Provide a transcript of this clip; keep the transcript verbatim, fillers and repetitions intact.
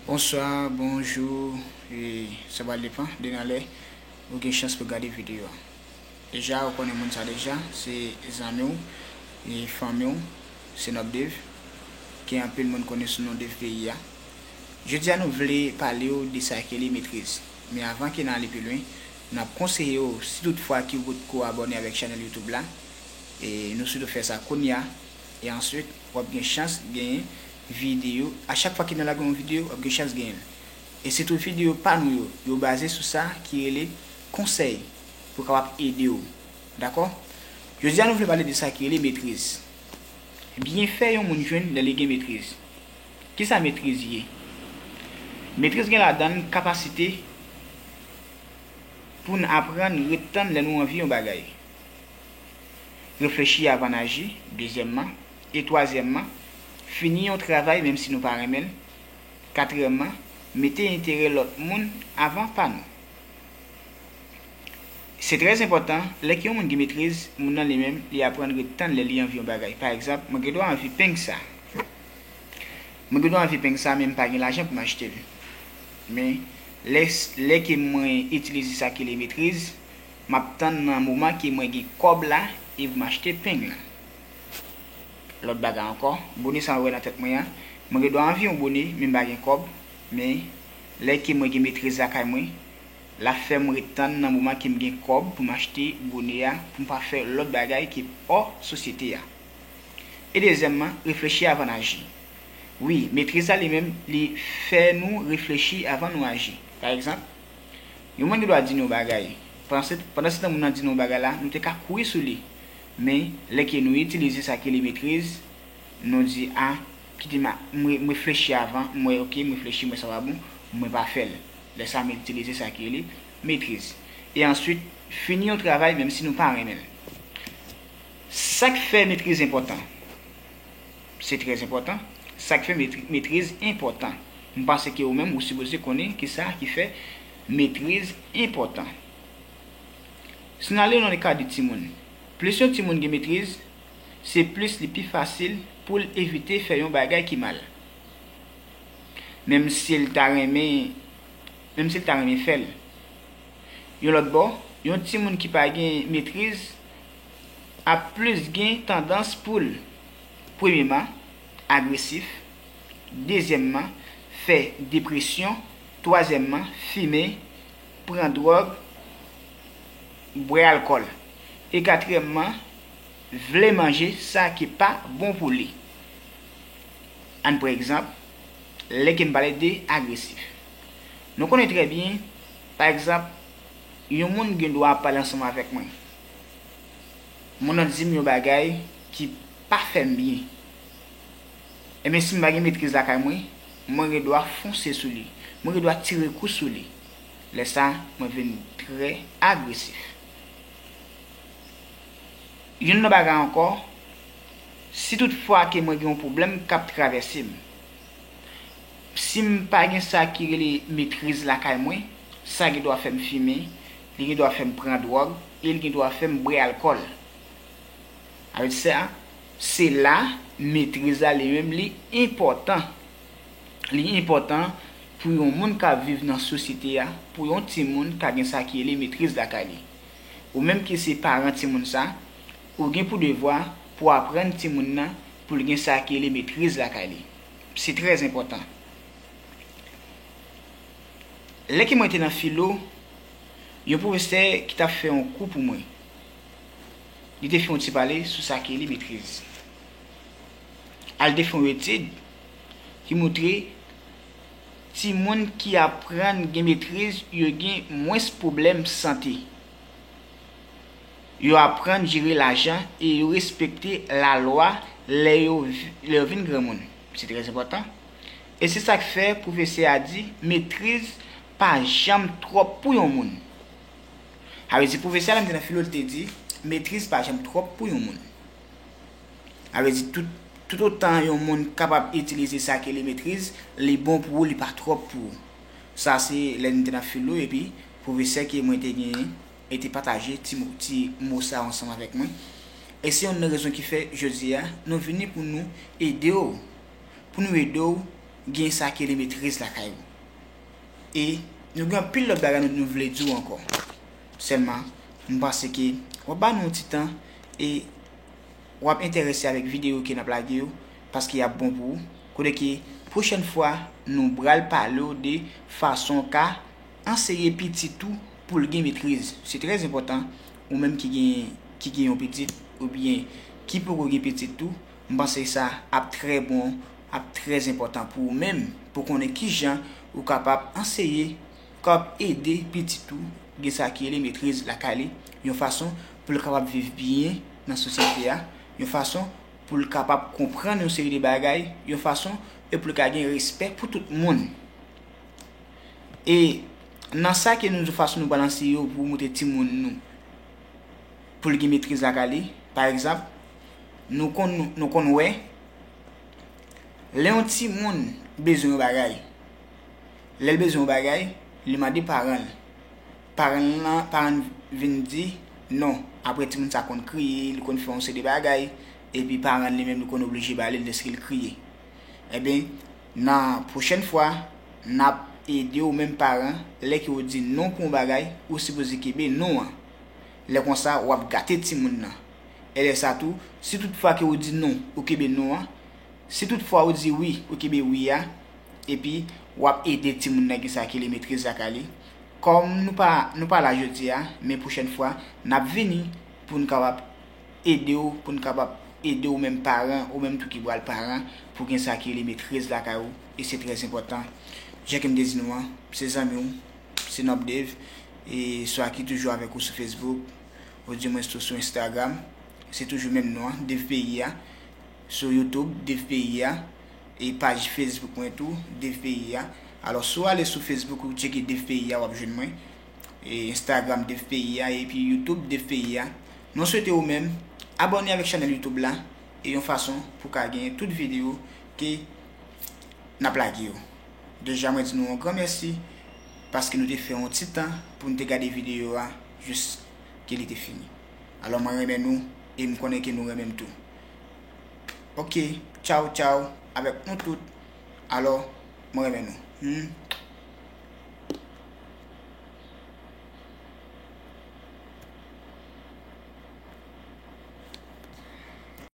Bonswa, bonjou, e sa pral depann de nan lè ou gen chans pou gade videyo a. Deja, ou konnen moun sa deja, se zanmi w, e fanmi w, se Nòb Dave, ke anpil moun konnen sou non Dave P I a. Jodi a, nou vle pale w de sa ki rele metriz. Men avan ke n ale pi lwen, n ap konseye w, si tout fwa ke w potko abòne avèk chanèl YouTube la, e nou swete w fè sa kounye a, e answit, w ap gen chans genyen videyo. A chak fwa ke nou lage yon videyo, w ap gen chans genyen l. E sitou videyo pa nou yo, yo baze sou sa ki rele konsèy pou kapab ede w. Dakò? Jodi a, nou vle pale de sa ki rele metriz. Byenfè yon moun jwenn lè li gen metriz. Kisa metriz ye? Metriz gen ladan l kapasite pou n aprann ret tann lè nou anvi yon bagay. Reflechi avan n aji, dezyèmman. E twazyèmman, fini yon travay menm si nou pa renmen l. Katriyèmman, mete enterè lòt moun avan pa nou. Se trè enpòtan, lè ke yon moun gen metriz, moun nan li menm, li aprann ret tann lè li anvi yon bagay. Pa egzanp, mwen gen dwa anvi peng sa. Mwen gen dwa anvi peng sa, men m pa gen lajan pou m achte l. Men, lè, lè ke mwen itilize sa ki rele metriz, m ap tann nan moman ke mwen gen kòb la e pou m achte peng la. Lòt bagay ankò, bone sa w wè nan tèt mwen an, mwen gen dwa anvi yon bone, men m pa gen kòb, men lè ke mwen gen metriz lakay mwen, l ap fè m ret tann nan moman ke m gen kòb pou m achte bone a, pou m pa fè lòt bagay ki hors sosyete a. E dezyèmman, reflechi avan n aji. Wi, metriz la li menm, li fè nou reflechi avan nou aji. Pa egzanp, yon moun gen dwa di nou yon bagay. Pandan se, pandan se tan moun nan di nou yon bagay la, nou te ka kouri sou li. Men, lè ke nou itilize sa ki rele metriz, nou di, a, kite m, m, m reflechi avan, m wè, oke, m reflechi, m wè sa pa bon, mwen pa fè l. Lè sa, m itilize sa ki rele metriz. E answit, fini yon travay, menm si nou pa renmen l. Sa k fè metriz enpòtan? Se trè enpòtan. Sa k fè metri-, metriz enpòtan? M panse ke ou menm, ou sipoze konnen kisa ki fè metriz enpòtan. Si n ale nan ka de timoun, plis yon timoun gen metriz, se plis li pi fasil pou l evite fè yon bagay ki mal. Menm si l ta renmen, menm si l ta renmen fè l. Yon lòt bò, yon timoun ki pa gen metriz ap plis gen tandans pou l, premyèman, agresif, dezyèmman, fè depresyon, twazyèmman, fimen, pran dwòg, bwè alkòl, e katriyèmman, vle manje sa ki pa bon pou li. Ann pran egzanp, lè ke m pale de agresif. Nou konnen trè byen, pa egzanp, yon moun gen dwa ap pale ansanm avèk mwen. Moun nan di m yon bagay ki pa fè m byen. Ebyen, si m pa gen metriz lakay mwen, mwen gen dwa fonse sou li. Mwen gen dwa tire kou sou li. Lè sa, mwen vin trè agresif. Youn nan bagay ankò, si tout fwa ke mwen gen yon pwoblèm k ap travèse m, si m pa gen sa ki rele metriz lakay mwen, sa gen dwa fè m fimen, li gen dwa fè m pran dwòg, e li gen dwa fè m bwè alkòl. Avèk sa, se la metriz la li menm li enpòtan. Li enpòtan pou yon moun k ap viv nan sosyete a, pou yon timoun ka gen sa ki rele metriz lakay li. Ou menm ki se paran timoun sa, ou gen pou devwa pou aprann timoun nan pou l gen sa ki rele metriz lakay li. Se trè enpòtan. Lè ke mwen te nan filo, yon pwofesè ki t ap fè yon kou pou mwen, li te fè yon ti pale sou sa ki rele metriz. Al te fè yon etid ki montre timoun ki aprann gen metriz, yo gen mwens pwoblèm sante. Yo aprann jere lajan e yo respekte lalwa lè yo, lè yo vin granmoun. Se trè enpòtan. E se sa k fè pwofesè a di, metriz pa janm twòp pou yon moun. Sa vle di, pwofesè a, lè m te nan filo, li te di, metriz pa janm twòp pou yon moun. Sa vle di, tout, toutotan yon moun kapab itilize sa ki rele metriz, li bon pou ou, li pa twòp pou ou. Sa se lè n te nan filo, epi pwofesè ke mwen te genyen, e te pataje ti mo, ti mo sa ansanm avèk mwen. E se youn nan rezon ki fè, jodi a, nou vini pou nou ede w, pou nou ede w gen sa ki rele metriz lakay ou. E nou gen anpil lòt bagay nou, nou vle di w ankò. Sèlman, m panse ke w ap ba nou yon ti tan e w ap enterese avèk videyo ke n ap lage yo, paske y ap bon pou ou. Kote ke pwochèn fwa, nou pral pale w de fason w ka anseye pitit ou pou l gen metriz. Se trè enpòtan, ou menm ki gen, ki gen yon pitit, oubyen ki poko gen pitit tou, m panse sa ap trè bon, ap trè enpòtan pou ou menm, pou konnen kijan ou kapab anseye, ou kapab ede pitit ou gen sa ki rele metriz lakay li, yon fason pou l kapab viv byen nan sosyete a, yon fason pou l kapab konprann yon seri de bagay, yon fason e pou l ka gen respè pou tout moun. E nan sa ke nou, fason nou pral anseye yo pou montre timoun nou, pou l gen metriz lakay li, pa egzanp, nou konn, nou konn wè, lè yon timoun bezwen yon bagay, lè l bezwen yon bagay, li mande paran l. Paran l lan, paran l vin di non. Apre timoun sa konn kriye, li konn fè yon seri de bagay, epi paran l li menm li konn oblije ba li l dèske l kriye. Ebyen, nan pwochèn fwa, n ap ede w menm paran, lè ke w di non pou yon bagay, ou sipoze kenbe non an. Lè konsa, w ap gate timoun nan. E lè sa tou, si tout fwa ke w di non, ou kenbe non an, si tout fwa ou di wi, ou kenbe wi a, epi w ap ede timoun nan gen sa ki rele metriz lakay li. Kòm nou pa, nou pa la jodi a, men pwochèn fwa, n ap vini pou n kapab ede w, pou n kapab ede w menm paran, ou menm tou ki pral paran, pou gen sa ki rele metriz lakay ou, e se trè enpòtan. Jan ke m te di nou an, se zanmi w, se Nob Dave, e swa ki toujou avèk ou sou Facebook, ou di mwens tou sou Instagram, se toujou menm non an, Dave Peyi a, sou YouTube, Dave Peyi a, e paj Facebook mwen tou, Dave Peyi a. Alò, si w ale sou Facebook ou tcheke Dave Peyi a, w ap jwenn mwen. E Instagram Dave Peyi a, epi YouTube Dave Peyi a. Nou swete ou menm abòne avèk chanèl YouTube la, e yon fason pou ka genyen tout videyo ke n ap lage yo. Deja, mwen di nou yon gran mèsi, paske nou te fè yon ti tan pou nou te gade videyo a, jis ke li te fini. Alò, mwen renmen nou, e m konnen ke nou renmen m tou. Ok, tchaw, tchaw, avèk nou tout. Alò, mwen renmen nou. Hmm.